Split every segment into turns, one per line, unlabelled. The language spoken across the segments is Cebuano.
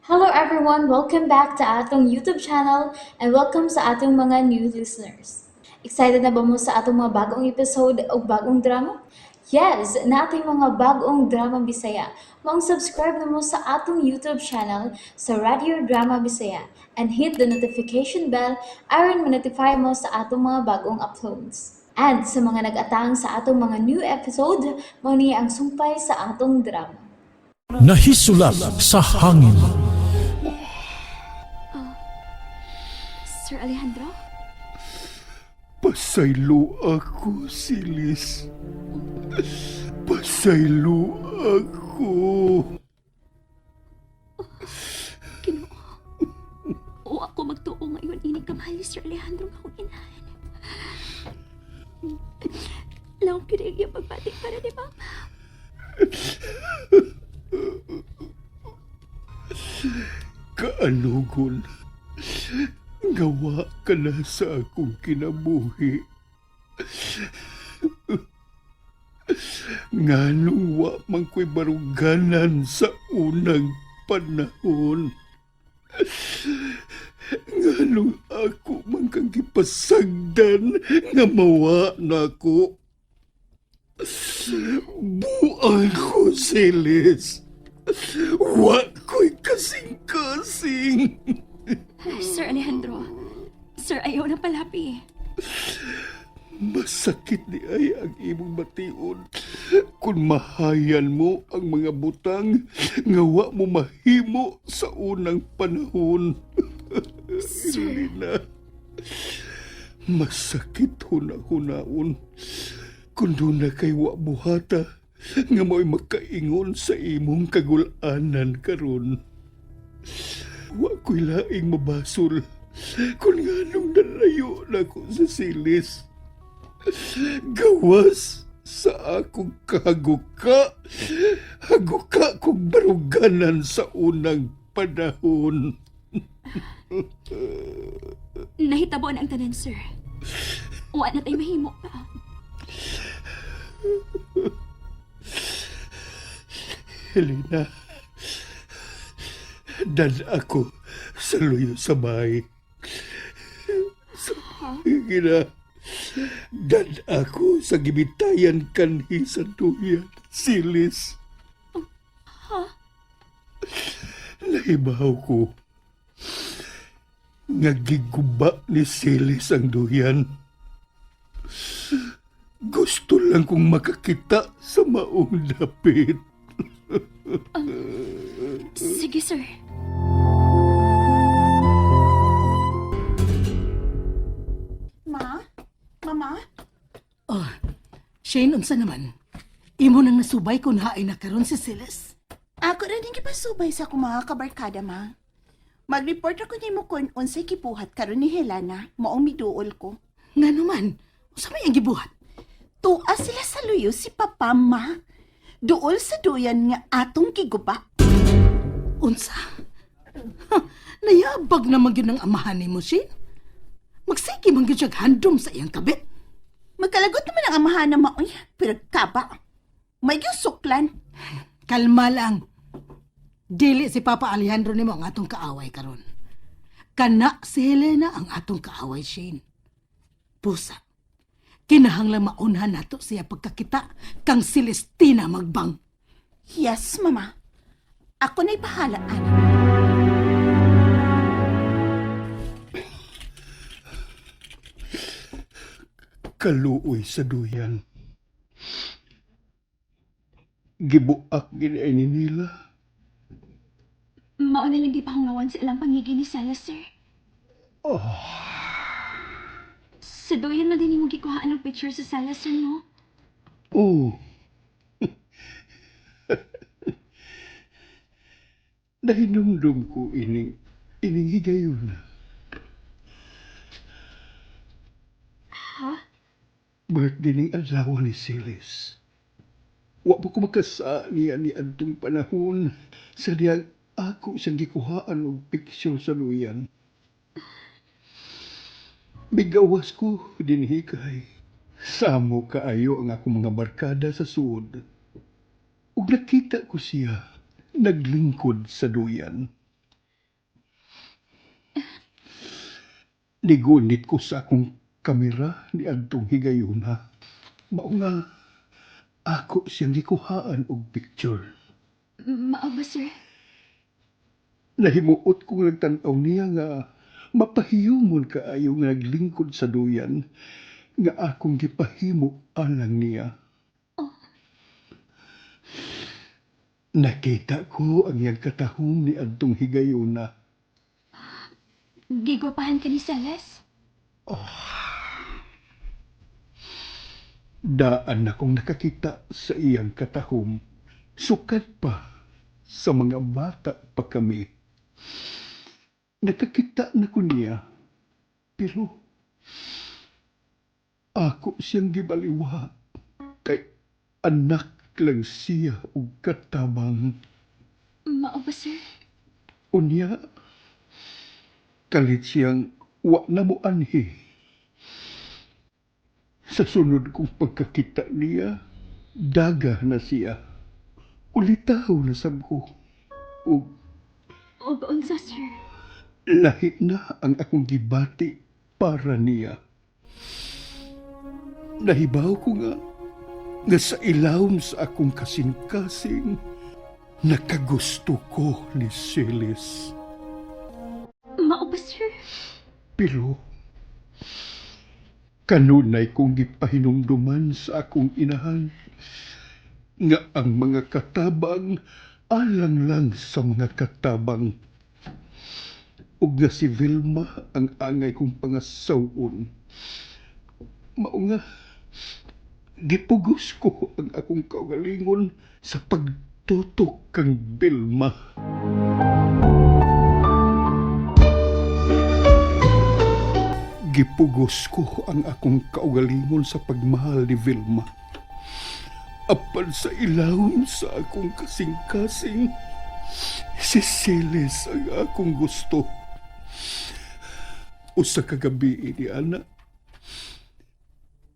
Hello everyone! Welcome back to atong YouTube channel and welcome sa atong mga new listeners. Excited na ba mo sa atong mga bagong episode o bagong drama? Yes! Natin mga bagong drama Bisaya. Maong subscribe na mo sa atong YouTube channel sa Radio Drama Bisaya and hit the notification bell aron ma-notify mo sa atong mga bagong uploads. And sa mga nag-atang sa atong mga new episode, mao ni ang sumpay sa atong drama.
Nahisulat sa hangin.
Sir Alejandro?
Pasaylo ako, Silis. Pasaylo ako.
Ginoo. O ako magtuo ngayon ini kamahal ni Sir Alejandro nga akong inahan. Lawang kinig yung pagbati para ni Mama.
Kaalugon. Gawa ka na sa akong kinabuhi. Nganong wa man ko'y baruganan sa unang panahon. Nganong ako man kang gipasagdan nga mawa na ako. Buang ko, Silis. Wa ko'y kasing-kasing.
Sir Alejandro. Sir, ayaw na palapi.
Masakit ni ay ang imong bation kung mahayan mo ang mga butang nga wa mo mahimo sa unang panahon.
Sir,
Lina, masakit huna-hunaon kung doon na kay wa buhata nga mo'y makaingon sa imong kagulanan karon. Wa ko'y laing mabasol kung nganong nalayo na ko sa silis. Gawas sa akong kahaguka, haguka kong baruganan sa unang panahon.
nahitabo na ang tanan, sir. Wa na tayo mahimo pa.
Helena, dad ako sa luyo sa bahay. Sa gina, dad ako sa gibitayan kanhi sa duyan, silis. Nahibaw ko. Nga giguba ni Silis ang duyan. Gusto lang kong makakita sa maong dapit.
Sige, sir.
Ma? Mama?
Oh, Shane, unsa naman? Imo nang nasubay kung hain na karon si Silas.
Ako rin ang gipasubay sa akong mga kabarkada, ma. Mag-report ako nimo kung unsay kibuhat karon ni Helena, maong miduol ko.
Nga naman, unsa may ang gibuhat?
Tua sila sa luyo si Papa, ma. Duol sa duyan nga atong giguba.
Unsa? Ha, nayabag naman gyud ang amahan nimo, Shane. Magsige man gyud siyag handom sa iyang kabit.
Magkalagot naman ang amahan na maoy, pero kaba. May suklan.
Kalma lang. Dili si Papa Alejandro nimo ang atong kaaway karon. Kana si Helena ang atong kaaway, Shane. Pusa. Kinahanglan maunhan nato siya pagkakita kang Celestina magbang.
Yes, mama. Ako na'y bahala, ana.
Kaluoy sa duyan. Gibuak gid ay ni nila.
Mao na lang gipahungawan sa ilang pangigi ni Sala, sir.
Oh,
Sa duyan na din mo gikuhaan ang picture sa sala, sir, no?
oh. Nahinumdum ko ining higayon.
Ha?
Birthday ning adlaw ni Silis. Wa pa ko makasa niya ni adtong panahon sa diyang ako siyang gikuhaan og picture sa luyan. Bigawas ko dinhi kay samo kaayo ang akong mga barkada sa suod. Ug nakita ko siya naglingkod sa duyan. Nigunit ko sa akong kamera ni adtong higayuna. Mao nga ako siyang gikuhaan og picture.
Mao ba, sir?
Nahimuot kong nagtan-aw niya nga mapahiyumon kaayo nga naglingkod sa duyan nga akong gipahimo alang niya. Nakita ko ang iyang katahom ni adtong higayuna.
Gigwapahan ka ni Celes?
Daan akong nakakita sa iyang katahom. Sukad pa sa mga bata pa kami. Nakakita na ko niya. Pero ako siyang gibaliwa kay anak lang siya og katabang.
Mao ba, sir?
Unya, kalit siyang wa na mo anhi. Sa sunod kong pagkakita niya, daga na siya. Ulitaw na sab ko. Ug
Og unsa, sir?
lahi na ang akong gibati para niya. Nahibaw ko nga, nga sa ilawom sa akong kasing-kasing, nakagusto ko ni Celis.
Mao ba, sir?
Pero, kanunay kong gipahinumduman sa akong inahan nga ang mga katabang alang lang sa mga katabang. Ug nga si Vilma ang angay kong pangasawon. Mao nga, gipugos ko ang akong kaugalingon sa pagtutok kang Vilma. Gipugos ko ang akong kaugalingon sa pagmahal ni Vilma. Apan sa ilawom sa akong kasing-kasing, si Celes ang akong gusto. Usa ka gabi ni ana,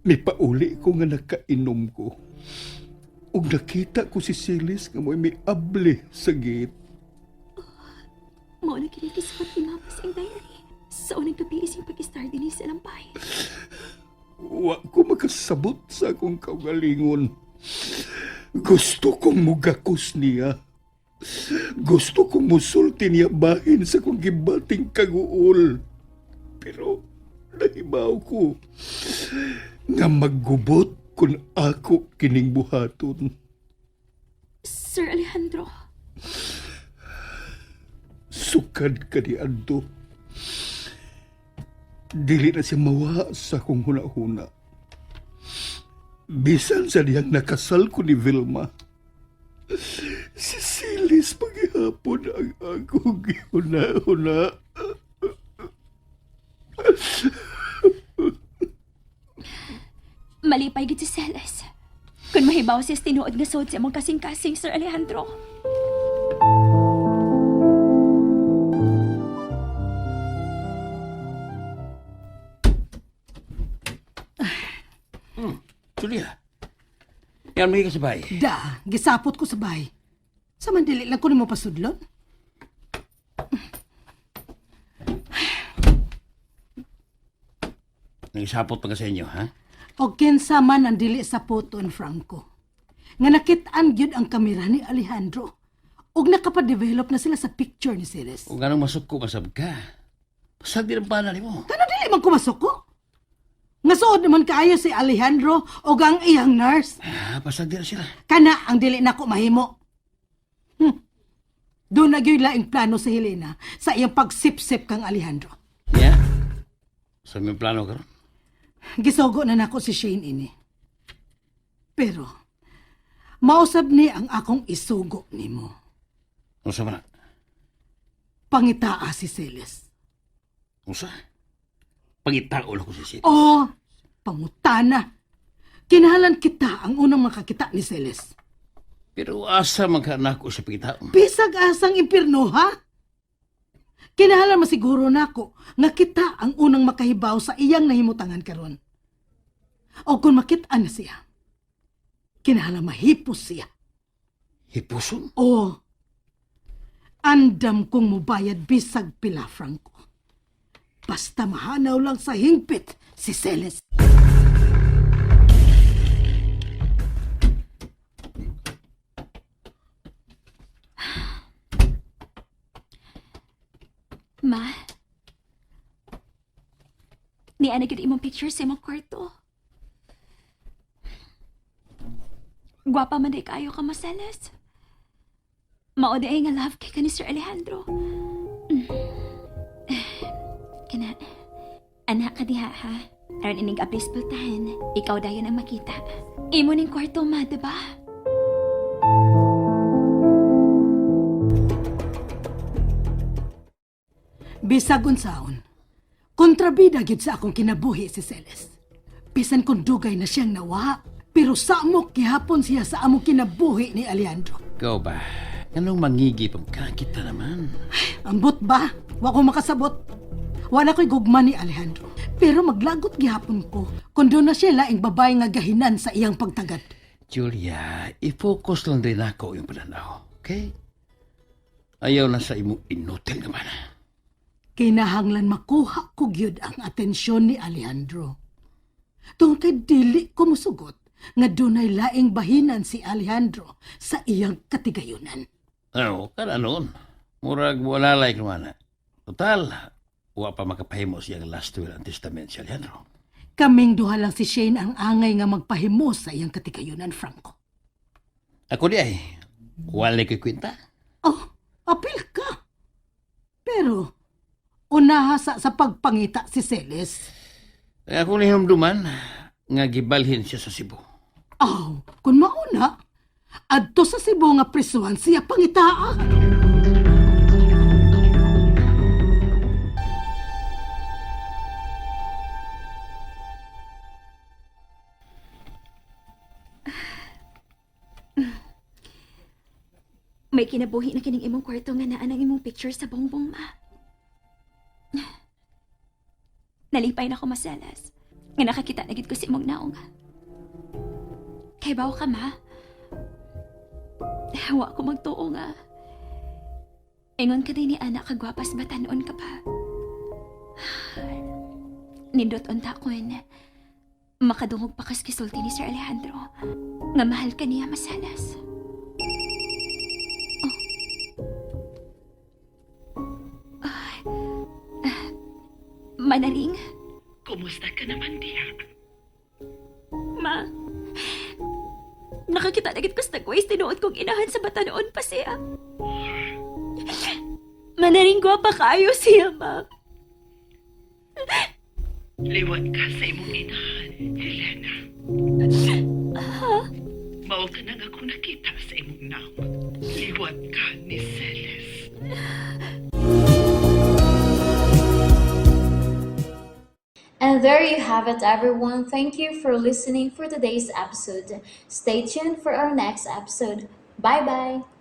mipauli ko nga nakainom ko. Ug nakita ko si Celes nga mo'y miable sa gate.
Mao na kini gisuot ni Mama sa iyang diary. Sa unang gabi isang pag-star din sa lampay.
Wa ko makasabot sa akong kaugalingon. Gusto kong mugakos niya. Gusto kong musulti niya bahin sa kong gibating kaguol. Pero nahibaw ko nga maggubot kung ako kining buhaton.
Sir Alejandro,
Sukad ka ni Anto. Dili na siya mawa sa akong huna-huna. Bisan sa diyang nakasal ko ni Vilma, si Silis paghihapon ang akong gihuna-huna.
malipay gid si Celes. Kung mahibaw siya sa tinuod nga suod sa imong kasing-kasing, Sir Alejandro.
Julia. Yan may kasabay.
Da, gisapot ko sa bahay. Sa man dili lang ko nimo pasudlon.
Nangisapot pa ka sa inyo, ha?
O kinsa man ang dili sa puton, Franco. Nga nakit-an gyud ang kamera ni Alejandro. Ug nakapadevelop na sila sa picture ni Ceres.
O ganong masuko masab ka. Pasag din ang bana nimo.
Kano dili man kumasuko? Nga suod naman kaayo si Alejandro ug ang iyang nurse.
Ah, pasag din na sila.
Kana ang dili nako mahimo. Doon na gyud laing plano si Helena sa iyang pagsipsip kang Alejandro.
Yeah. Sa may plano karon.
Gisogo na nako si Shane ini. Pero mausab ni ang akong isugo nimo.
Unsa man na?
Pangitaa si Celes.
Unsa? Pangitaon ako si Sid.
Oh, pangutana. Kinahalan kita ang unang makakita ni Celes.
Pero asa man ka nako sa pangitaon?
Bisag asang impirno, ha? Kinahalan masiguro nako nga kita ang unang makahibaw sa iyang nahimutangan karon. O kung makit-an na siya, kinahalan mahipos siya.
Hipuson?
O, andam kong mubayad bisag pila, Franco. Basta mahanaw lang sa hingpit si Celes.
Ma, niya na gyud imong picture sa imong kwarto. Gwapa man di kaayo ka, Maseles. Mao di ay nga love kay ka ni Sir Alejandro. Kana, anak ka diha ha. Aron ining aplis pultahan, ikaw dayon ang makita. Imo ning kwarto ma, diba?
Bisag unsaon. Kontrabida gyud sa akong kinabuhi si Celes. Bisan kung dugay na siyang nawa, pero samok gihapon siya sa among kinabuhi ni Alejandro.
Ikaw ba? Anong mangigip ang kakita naman?
Ambot ba? Wa ko makasabot. Wala ko'y gugma ni Alejandro. Pero maglagot gihapon ko kung doon na siya laing babae nga gahinan sa iyang pagtagad.
Julia, i-focus lang din ako yung pananaw. Okay? Ayaw na sa imong inutil naman.
Kinahanglan makuha ko gyud ang atensyon ni Alejandro. Tungkol kay dili ko musugot nga dunay laing bahinan si Alejandro sa iyang katigayunan.
Ano, kada noon. Murag walalay ka naman. Total, wa pa makapahimo siyang last will and testament si Alejandro.
Kaming duha lang si Shane ang angay nga magpahimo sa iyang katigayunan, Franco.
Ako di ay, wala ko'y kwenta.
Oh, apil ka. Pero, unaha sa pagpangita si Celes.
Ay, ako nihinumduman nga gibalhin siya sa Cebu.
Aw, kung mauna, adto sa Cebu nga prisuhan siya pangitaa.
May kinabuhi na kining imong kwarto nga naa ang imong picture sa bongbong ma. Nalipay na ko maselas. Nga nakakita na gid ko sa imong naong. Kay bawo ka ma. Wa ko magtuo nga. Ingon ka din ni anak kagwapas batanon ka pa. Nindot unta kon. Makadungog pa kas gisulti ni Sir Alejandro. Nga mahal ka niya masalas. Manaring,
Kumusta ka naman diha?
ma. Nakakita na gid ko sa tagways tinuod kong inahan sa bata noon pa siya. Manaring gwapa kaayo siya, ma.
Liwat ka sa imong inahan, Helena. Mao ka nang akong nakita sa imong naong. Liwat ka ni Celes.
And there you have it, everyone. Thank you for listening for today's episode. Stay tuned for our next episode. Bye bye.